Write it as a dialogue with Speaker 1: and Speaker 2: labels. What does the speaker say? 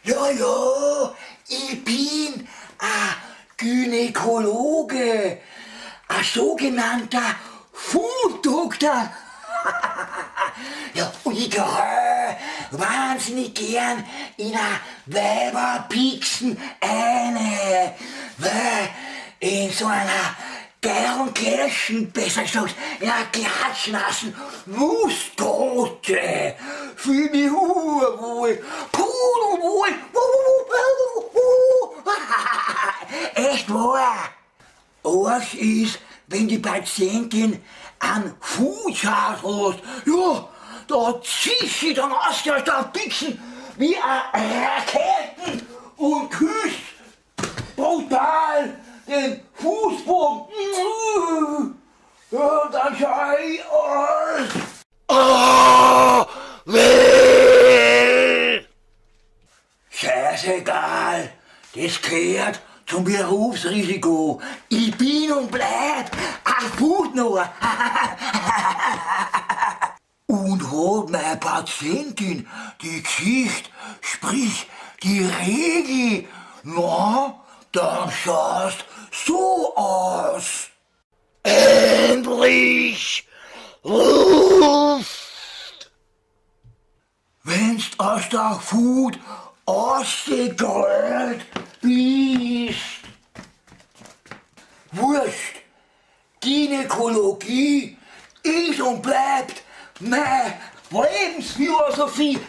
Speaker 1: Ja, ja, ich bin a Gynäkologe, a sogenannter Food-Doktor. Ja, und ich gehöre wahnsinnig gern in a Weiberpixen eine, weil in so einer geilen Kirschen, besser gesagt, in einer klatschnassen Wustgote fühl mich urwohl, pudelwohl. Echt wahr. Arsch ist, wenn die Patientin an Fuß hat, ja, da zieht sie dann aus der Pixen wie a Raketen und küsst brutal den Fußboden. Ja, dann schau ich aus. Oh, weh! Scheißegal, das gehört zum Berufsrisiko. Ich bin und bleib ein Fußnoher. Und hat meine Patientin die Geschichte, sprich die Regel, na, dann schaust so aus. Endlich Luft! Wenn's aus der Food ausgegrölt bist. Wurscht, Gynäkologie ist und bleibt meine Lebensphilosophie.